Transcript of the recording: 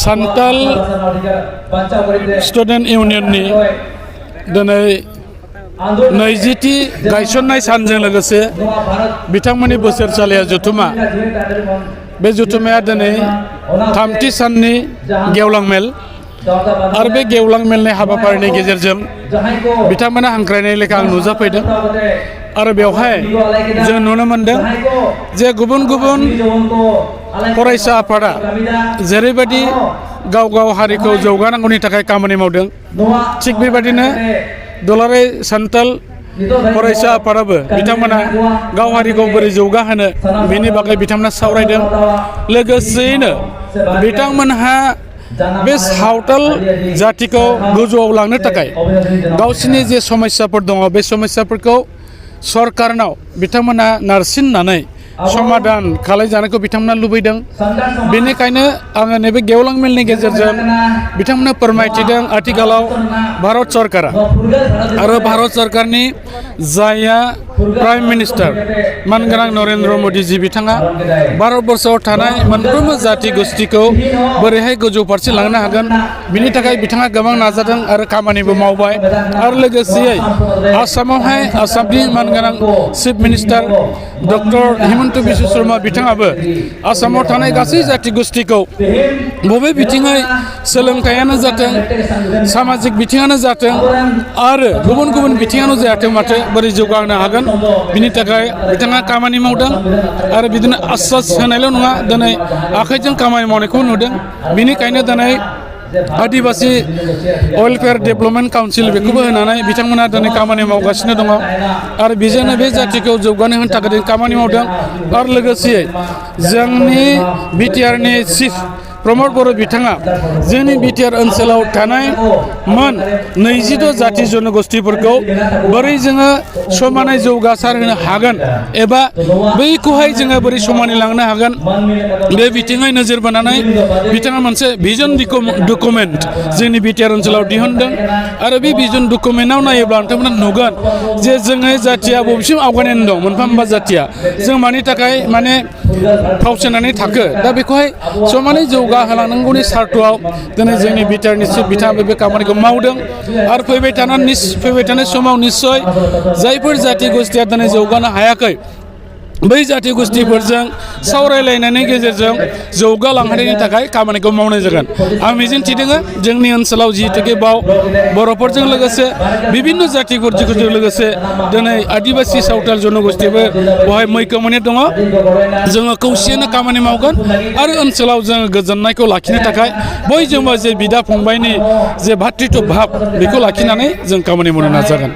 सान्ताल student इउनियननि दिनै 20थि गायसननाय सानजों लोगोसे बिथांमोननि बोसोरसालिया जथुमा बे जथुमाया दिनै 3थि साननि गेवलां मेल आरो बे गेवलां मेलनि हाबाफारिनि गेजेरजों बिथांमोना हांख्रायनाय लेखा आं नुजाफैदों आरो बेवहाय जों नुनो मोनदों जे गुबुन गुबुन फरायसा आफादा जेरैबायदि गाव गाव हारिखौ जौगानांगौनि थाखाय खामानि मावदों थिग बेबायदिनो दुलाराय सान्ताल फरायसा आफादाबो बिथांमोना गाव हारिखौ बोरै जौगाहोनो बेनि बागै बिथांमोना सावरायदों लोगोसेयैनो बिथांमोनहा बे सावताल जातिखौ गोजौआव लांनो थाखाय गावसिनि जे समस्याफोर दङ बे समस्याफोरखौ सरकारनाव बिथांमोना नारसिननानै समाधान खालामजानायखौ बिथांमोना लुबैदों बेनिखायनो आङो नैबे गेवलां मेलनि गेजेरजों बिथांमोना फोरमायथिदों आथिखालाव भारत सरकारा आरो भारत सरकारनि जायआ प्राइम मिनिस्टार मानगोनां नरेन्द्र मदिजी बिथाङा भारतबर्षआव थानाय मोनफ्रोमबो जाति गोष्ठिखौ बोरैहाय गोजौ फारसे लांनो हागोन बिनि थाखाय बिथाङा गोबां नाजादों आरो खामानिबो मावबाय आरो लोगोसेयै आसामावहाय आसामनि मानगोनां chief minister doctor Himanta Biswa Sharma बिथाङाबो आसामाव थानाय गासै जाति गोष्ठिखौ बबे बिथिङै सोलोंथायानो जाथों सामाजिक बिथिङानो जाथों आरो गुबुन गुबुन बिथिङानो जायाथों माथो बोरै जौगाहोनो हागोन बिनि थाखाय बिथाङा खामानि मावदों आरो बिदिनो आश्वास होनायल' नङा दिनै आखाइजों खामानि मावनायखौ नुदों बेनिखायनो दिनै आदिबासी वेलफेयार डेभेलपमेन्ट काउन्सिल बेखौबो होनानै बिथांमोना दिनै खामानि मावगासिनो दङ आरो बेजोंनो बे जातिखौ जौगानो होनो थाखाय खामानि मावदों आरो लोगोसे जोंनि बिटिआरनि चिफ प्रमद बर' बिथाङा जोंनि बिटिआर ओनसोलाव थानाय मोन 22 जाति जनगोष्ठिफोरखौ बोरै जोङो समानै जौगासार होनो हागोन एबा बैखौहाय जोङो बोरै समानै लांनो हागोन बे बिथिङै नोजोर बोनानै बिथाङा मोनसे भिजन डकुमेन्ट जोंनि बिटिआर ओनसोलाव दिहुनदों आरो बे भिजन डकुमेन्टआव नायोब्ला नोंथांमोना नुगोन जे जोङो जातिया बबेसिम आवगायनानै दं मोनफा मोनफा जातिया जों मानि थाखाय माने फावसायनानै थाखो दा बेखौहाय समानै जौगाहोलांनांगौनि सार्थआव दिनै जोंनि बिटिआरनि चिफ बिथाङाबो बे खामानिखौ मावदों आरो फैबाय थानाय समाव निस्सय जायफोर जाति गोष्ठिया दिनै जौगानो हायाखै बै जाति गोष्ठिफोरजों सावरायलायनायनि गेजेरजों जौगालांहोनायनि थाखाय खामानिखौ मावनाय जागोन आं मिजिंथिदों जोंनि ओनसोलाव जिहेतुके बर'फोरजों लोगोसे बिभिन्न जातिफोरजों लोगोसे दिनै आदिबासी सावताल जनगोष्ठिबो बेवहाय मैखोमै दङ जोङो खौसेयैनो खामानि मावगोन आरो ओनसोलाव जोङो गोजोननायखौ लाखिनो थाखाय बयजोंबो जे बिदा फंबायनि जे भातृत्व भाब बेखौ लाखिनानै जों खामानि मावनो नाजागोन।